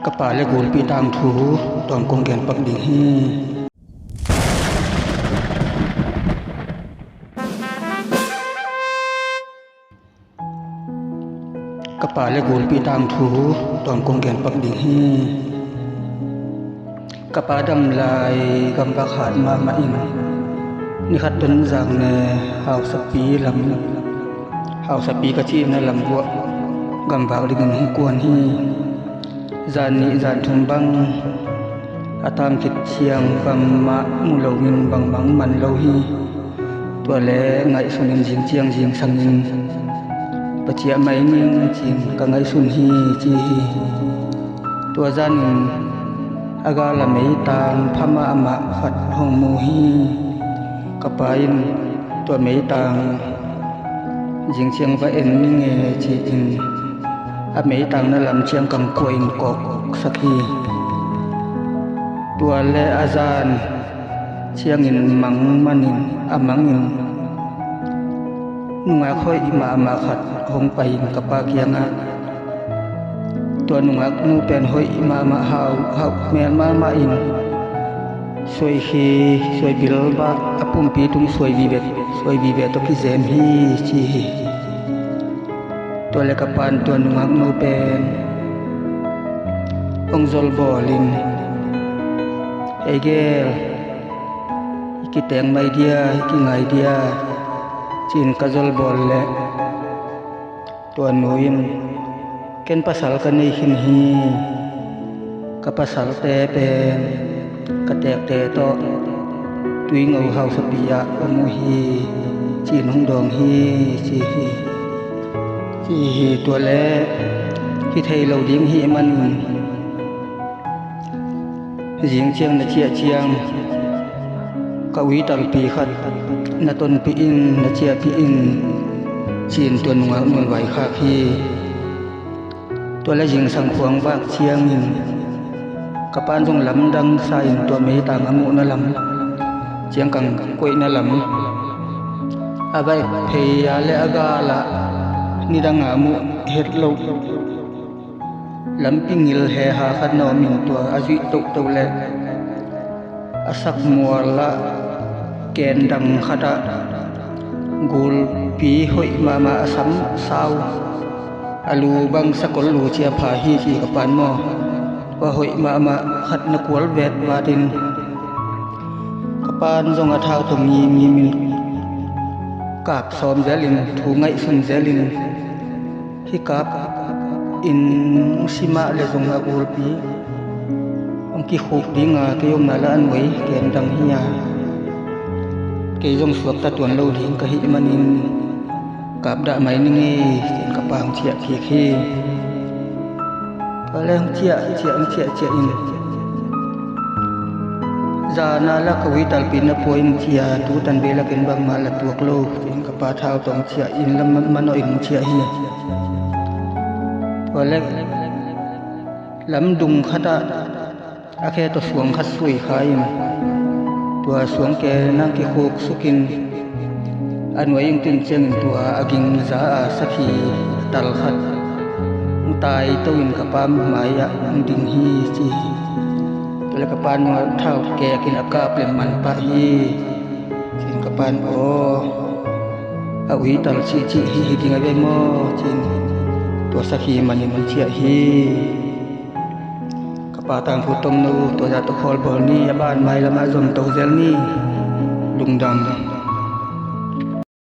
Ka pa le gulpi tang thu tawm kawng gen pak ding hi. Ka pa le gulpi tang thu tawm kawng gen pak ding hi. Ka pa dam lai gam bak hat ma ma in nikhat ton zang ne hausa pi lam hausa pi ka chi na lam buah gam bak ding in hung kuan hi. Zan nih zan thum bang a tam kit thiang vam ma mu lo in bang mang man lo hi. Tua le ngaihsun in zing chiang zing sang in Pathian mai ning chin ka ngaihsun hi chi hi. Tua zan in aga la mei tang phama ama khat hong mu hi ka pa in tua mei tang zing chiang va en ni nge chi in a mei tang na lam chiang kang kua in kok sak hi. Tua le a zan Chiang in mang man in a mang in nungak hawi mah mah khat hong pai in ka pa kiang ah tua nungak nu pen hawi mah mah hau hau hmel mah mah in suai hi suai bil ba a pumpi tung suai vi vet suai vi ve to khi zem hi chi hi tua le ka pan tua nungak nu pen ong zol bol in. Hegel, i ki teng mai dia, i ki ngai dia, chin ka zawl bawl le tuan nuin ken pasal ka nei hin hi ka pasal te pen ka tek te tawh tui ngo hausa pi ah awm u hi chin hung dawng hi chi hi chi hi tuah le hi thei lo ding hi man in. Zing chiang na chiah chiang ka ui tal pi khat na ton pi in na chiah pi in chin tuan nungak nun vai kha khi tua le jing sang khuang vak chiang in ka pan jong lam dang sa in tua mei tang amu na lam chiang kang koi na lam abai phei ya le aga la ni dang amu het lo. Lampi ngil he Hakha nawm in tuah a zuih tohto le a sak mual ah ken dang khat ah gulpi hoih mama a sam sau. A lu bang sakawlh lu cia pha hi ti ka pan maw? Wa hoih mama khat na kual vet vatin. Ka pan zong a thau tum ngim ngim in kap sawm zel in thu ngaih sun zel in. Hika inn simah le zung a ulpi. Ong ki khuk ding a kei um na la an mui ken dang hi a. Kei zong suak ta tuan lo ding ka hi manin kap dah mai ni nge tin ka pang chiah khi khi. Paleng chiah chiah chiah chiah in. Zana la ka wi tal pin na poin chia tu tan be la ken bang ma la tuak lo tin ka pa thau tong chia in lam mano in chia hi wale lam dung khata a khe to suang khat sui kha in tua suang ke nang ki khuk sukin anwai ing tin cheng in tua aging za a sakhi tal khat tai to in ka pam mai a ding hi chi tole ka pan nga thau ke kin akap le man pa hi chin ka pan o a ui tal chi chi hi hi ding ave mo chin tua sakhi manin an chia hi ka pa tang phu tom nu to za to khol bol ni a ban mai lama zom to zel ni lungdam.